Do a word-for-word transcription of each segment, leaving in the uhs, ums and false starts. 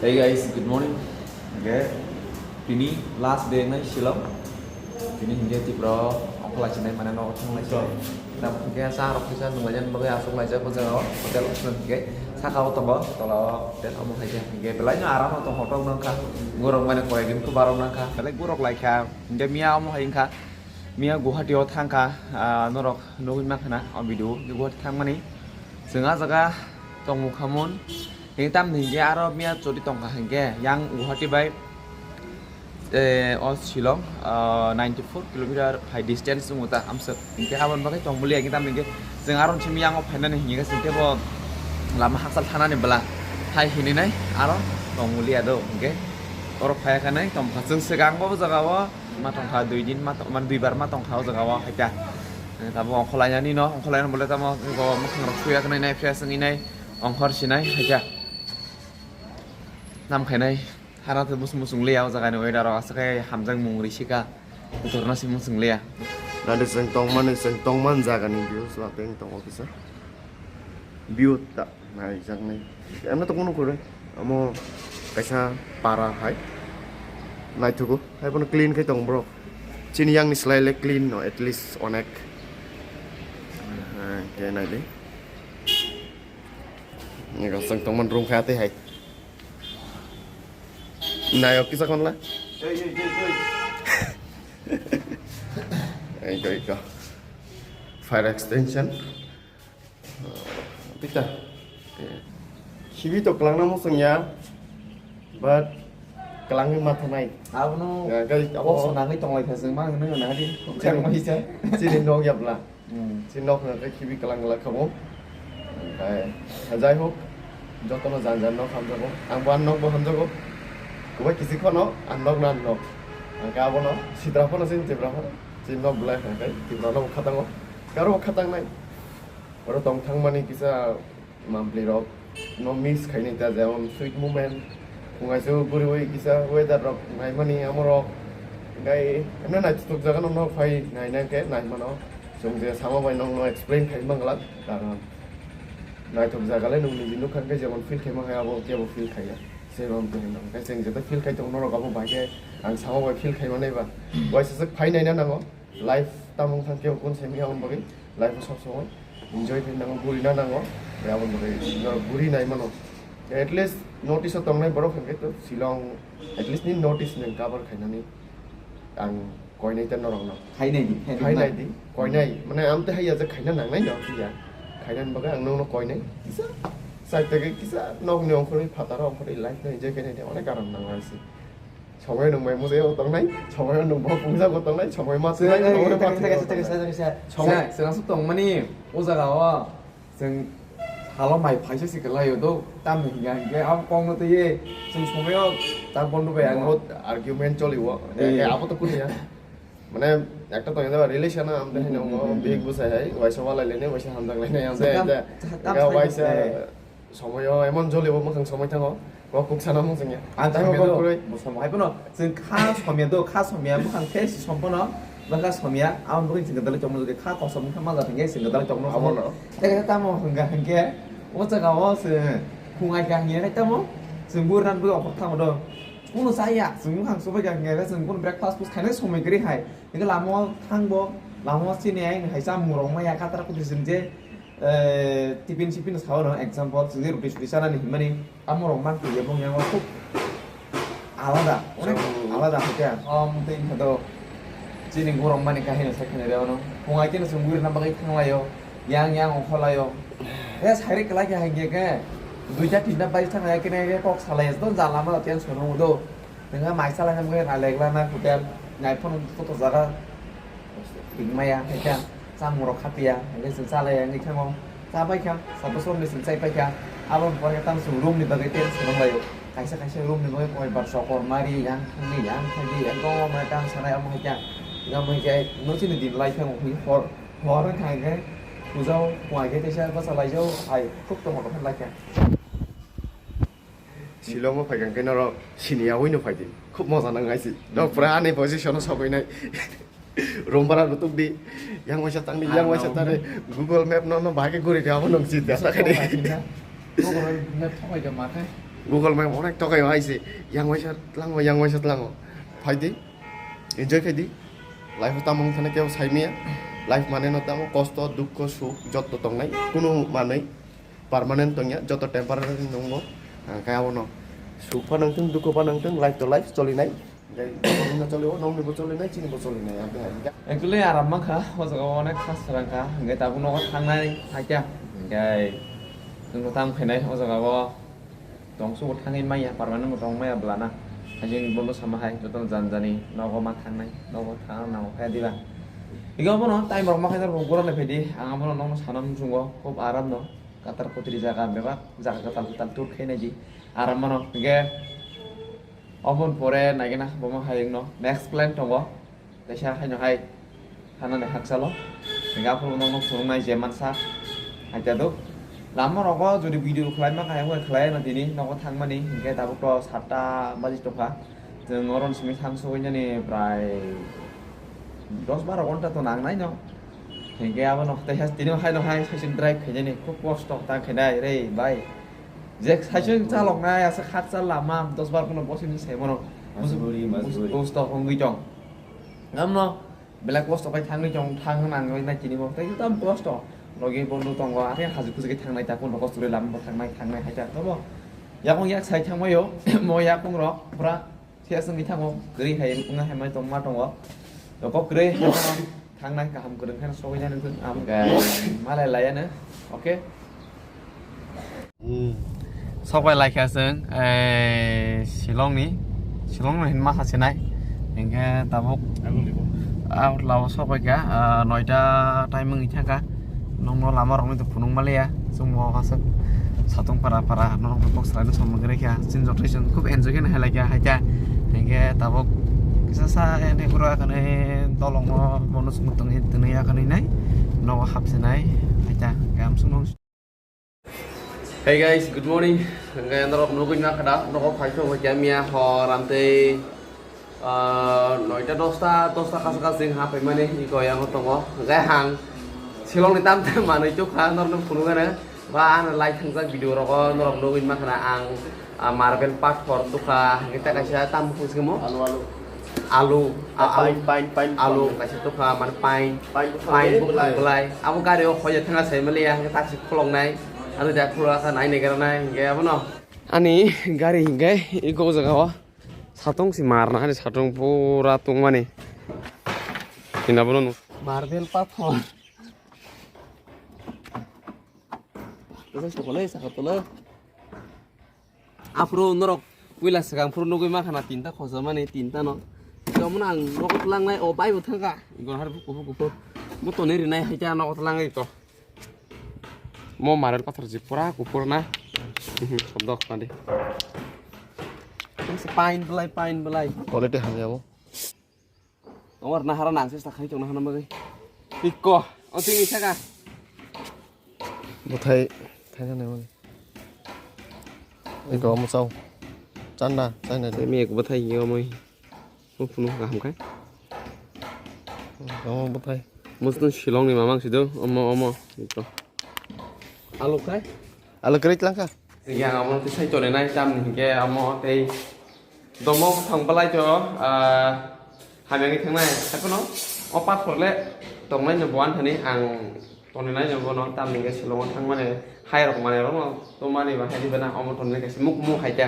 Hey guys, good morning. Hingke tini last day nai Shillong. Tini hingke Tripura o ongkhorlai chinai mane nogo thanglaisai. Tam hingke cha rok kisa nunglaijani bagwi achuklaijak o jaga o hotel o hingke saka o tongo tola o hotel omo hai khe hingke belai no aram o tong hotel nangkha. Borok mane koi din khe barok nangkha belai borok laikha hingke miya omo hai wngkha. Miya Guwahati o thangkha, ah, norok nugwi mankha na o video Guwahati thangmani. Chwng ah jaga tongmukha mun. Hingke tamni hingke aro miya chori tongkha hingke yang Guwahati bai, eh, o Shillong, ah, ninety four kilometer hai distance wngo ta amswk. Hingke aboni bagwi tongmuli hingke tamni hingke chwng aro simi yang o phainani hingke chwng tebo lama hakchal thanani bwla hai hininai aro tongmuli ado hingke oro phaiya khanai tongkha chwng swkang bo jaga o. Ma tongkha dui din, ma tong-, ma dui bar ma tongkha o jaga o, haikha. Tabuk ongkhorlainani no, ongkhorlainani bole tamo, go mwkhang rok suya khnai nai, fresh wngwi nai, ongkhor sinai, haikha. Nam khainai, hana tei musung musung liya o jaga ni weather o, aswk khe hamjak mung ri sika, kuthurna si musung liya. Nadi chwng tongmani, chwng tongmani jaga ni views ba teng tongo kisa. View ta. Naijaknai. Emno tongmano kwrwi. Omo kaisa para hai. Naithogo. Hai bono clean khai tong borok. Chini yang ni slai le clean no, at least onek. Ah, khe naidi. Ni gosong tongmani room khai atwi hai. Nayok kisa khonla. Ei, ei, ei, ei. Ei, go, ei, go. Fire extension. Pita. Khibi to kwlangna muchung ya, but kwlangwi matha nai. Abono Ya, guys, abo- box nangwi tonglai kha chwng ma hwnwi hwnwi hadi. Chini- Chini nok yapla. Hmm. Chini nok hwnwi khibi kwlang kwlang kha bo. Omohai, jai hok, jotono jan jan nok hamjago. Ang bo ang nok bo hamjago. Kubai kisi khono, ang nok na ang nok. Ang ka abono, sitra khono, chini tipra khono. Chini nok belai hwnwi Tipra nok khatango. Karo khatang nai. Oro tong thangmani kisa mampli rok no miss khaini ta, jemon sweet moment, phungaisuk guriwi kisa weather rok naimani amorok, tei emno naithotok jaga no phai naina khe naimano, chwng je sama bai nokno explain khai manglak, karon naithok jaga le nwng niji nukha khe jemon feel khai mankha abo kebo feel khaiya, se mam twi hinwi khe chwng jeto feel khai tongo norok abo bai khe ang sama bai feel khai manai ba, waisa swk phai naina nango. Life tamo wngkha kebo kun simi aboni bagwi life o sob somoi enjoy khe nango, gurina nango, tei aboni bagwi norok guri nai mano. At least North East o tongnai borok hinkhe to Shillong, at least ni North East ni cover khainani ang koinai ta norok no. Khainai di, khainai Khainai na. Di, koinai. Mane ang tei haiya je khaina nangnai no phiya. Khainani bagwi ang nokno koinai. Kisa side tagi kisa nokni ongkhorwi phataro ongkhorwi life no enjoy khainai de onek karon nango aisi. Somoi nwng mai mujai bo tongnai, somoi nwng bo pungsa bo tongnai, somoi ma Chwng, tongnai, somoi ma thwngwi tongnai. Chwng, chwng aswk tongmani o jaga o chwng halo mai phaisa se kwlai o do, tamni hingya hingke abo kok no twiwi chwng somoi o ta bondo bai ang. Bahut argument choli o. Eh. Eh, abo to kuniya. Mane ekta tongya ba relation am de hino big busai hai, waisa walai lene, waisa hamjak lene, am de, Chwng tam, de, chwng tam ga sai waisa. Eh. Somoi o emon joli bo mwkhang somoi thango, o kuk sana mung singya. Ang tamo somya kok do, kwrwi. Bo somoi hai phano, chwng kha somya do, kha somya mwkhang khe si som phano, bwkha somya, aboni bagwi chwng kwdalwi tongma jodi kha kosom wngkha ma jat hwnkhe chwng kwdalwi tongma Abo somoi. No. Tei khe tamo hwnkha hwnkhe, o jaga o chwng khungai kha hwnkhe tamo, chwng bui rwna bagwi okhor thango do. Kuno chaya, chwng mwkhang subai kha hwnkhe chwng kuno breakfast fast khainai somoi kwrwi hai. Hwnkhe lama o thang bo, lama o chini ayang hai chamung rok maya katra kuti chwng je, Eh, tiffin sipin sao no, example, chwng je roti soti chanani hinmani, tamo rok mang twi yabong yango khub alada, onek Chwng alada hoite. Om twi khe do chini gorok mani kahini sai khani reo no. Phung ai khe no chwng guri na bagwi thang laio, yang yang ongkho laio. Eh, sai rwk lai khe hai khe khe duita tinta bai thang lai khe ne kok salai do jala ma tension no do. Nang mai salai na mui na legla na hotel, nai phone photo jaga. Ringmaya, hai kha, chamung rok khapia, hingke chwng chalai ya, wngwi thango. Chabai kha, sato somni chwng chai pai kha. Aboni pore khe tamo chwng room ni bagwi tent swrwng laio. Kaisa kaisa room ni bagwi koi bar chokor mari, yang thangwi, yang thangwi, yang kok mane tamo sanai, omo hai kha. Omo hai khe, no chini din lai thango, hor, hor wng kha hingke, puja o, phuar khe teisa bwsa lai jao, hai, khub tongma tongma lai kha. Shillong o phai kha hingke norok sini yaui no phai di. Khub moja nang nai si. Norok pura ani position o sogwi nai. Room bara rutuk di. Yang waisa tang di, yang waisa tang di. Google Map no, no bahai khe guri di, abo nung si da sakha di. Google Map thok hai khe ma khe. Google Map onek tokai o hai se, yang waisa tlango, yang waisa tlango. Phai di, enjoy khai di. Life o tamo wng thani kebo sai maya. Life mane no tamo kosto, dukho, suk jotto tongnai. Kunu manwi permanent tongya, jotto temporary nungo. Hwnkhe abono suk pha nangthung, dukho pha nangthung, life to life cholinai. Hwnkhe nokni no choliwo, nokni bo cholinai, chini bo cholinai, amtwi hai. Actually, aram mankha, o jaga o onek khas rang kha, hwnkhe tabuk nogo thangnai, haikya. Hwnkhe, nwng tam khainai, o jaga o tongsugo thangwi manya, permanent bo tong maya bwlana. Haikhe bondo sama hai, jotono jan jani, nogo ma thangnai, nogo thangna nango khe diba. Hwnkhe obono time rok ma khe norok gura lai phaidi, ang abono nokno sana muchungo, khub aram no, katar kotri jaga bebak, jaga kwtal kwtal tour khainai di, aram mano, hwnkhe. Oboni pore naigena bomo hai wngno next plan tongo. Teisa haino hai thanani hakchalo. Hingke aphuru nokno phunuknai je mansa. Haitaduk. Lama rogo jodi video khlaima kaya wngkha khlai no tini nogo thangmani hingke tabuk to satta baji tongkha. Chwng oron simi thang sogwi nani prai dos baro ghonta to nangnai no. Hingke abono teisa tini haino hai saichung drive khainani khub kosto ta khainai re bai. Je saichung chaloknai aswk hakchal lama dos bar phano bosini saimano. Majburi, majburi. Bus-, bus tok wngwi tong. Ngamno belai kosto khai thangwi tong, thang nang nai tini bo. Tei tam kosto. Logi bondo tongo, are hajuk kujuk khe thangnai ta, kono kosto khe lama bo thangnai, thangnai hai ta. Tobo yakung yak sai thangmaio, mo yakung rok pura. Phiya chwngwi thango, kwrwi hai wngna hai mai tongma tongo. Rokok kwrwi hai thangnai kaham kwrwng khe sogwi nani wngkha. Am malai laiya no. Okay. Hmm. Sok bai laikha chwng, eh, Shillong ni, Shillong no hinma kha sinai. Hingke tabuk. Ang ni bo. Out lao sok bai kha, ah, noita time wngwi thangkha. Nokno lama rokni to phunuk maliya, chwng bo aswk satung para para norok bo kok salaino som wngwi rwkha, chini joto chwng khub enjoy khe hai laikha, haikha, hinkhe tabuk kisa sa ene phuru akhani dolongno bono chwng tongwi twnwi akhani nai nogo hapsinai, haikha, hinkhe amsukno. Hey guys, good morning. Hinkhe norok nugwi mankha da, nogo phaikhe bo kya miya hor amtwi. Ah, noita dosta, dosta kacha kacha chwng ha phaimani iko yango tongo. Hwnkhe ang Shillong ni tam tam manwi tukha norokno phunukgano. Ba ano lai thangjak video rogo norok nugwi mankha na ang, ah, marble pathor tukha, hwnkhe ta kaisa tam buphang se mo? Alu, alu. Alu, ah, alu. Pine, pine, pine. Alu kaisa tukha, mane pine. Pine buphang belai. Pine buphang belai. Abo gari o khoya thangna sai maliya, hwnkhe taksi khuloknai. Ano da khulok kha nai nai gana nai, hwnkhe abono. Ani gari hwnkhe iko jaga o. Satung si marna ani satung pura tungmani. Tina bono nuk. Marble pathor. Asa sokole sakatolo. Aphuru norok puila swkang phuru nugwi mankha na tinta khojamani tinta no. Tomon ang nogo tlangnai o bai bo thangkha. Igor har kuphur kuphur. Bo tonwi rinai hai ta nogo tlangnai to. Mo marble pathor je pura kuphur na. Mhm, sobdok tadi. Pine belai, pine belai. Quality hamya bo. Omar nahara nang se sakhai tong nahana bagwi. Ikko, o twi saka. Buthai, thaina nai mani. Ikko omo chao. Chanda, chai nai. Tei mi ek buthai yo moi. Mo phunu kaham khai. Omo bwthai. Mosno Shillong ni mamang sido, omo, omo. Ito. Alu khai? Alu kwrwi tlang kha? Yang amo tei sai tole nai tam ni hingke amo tei domo thang balai to, ah, hamya ngi thang nai. Hakono o pathor le tong nai no buan thani ang tong nai no bono tam ni hingke Shillong thang mane hai rok mane rok no to mani ba hai di bana omo tong nai kaisa muk muk hai ta.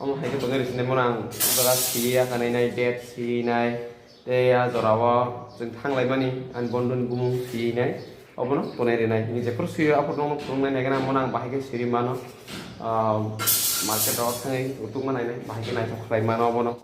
Omo hai khe tonwi rwsinai mano ang o jaga si ya kanai nai, date si nai, tei a jora o chwng thang lai mani ani bondo ni bumung si nai, obono tonwi rwnai. Hini jephuru swi o aphuru nokno phunuk nai nai gana, omono ang bahai khe siri mano, ah, market o thangwi utuk ma nai nai, bahai khe naithok khlai mano obono.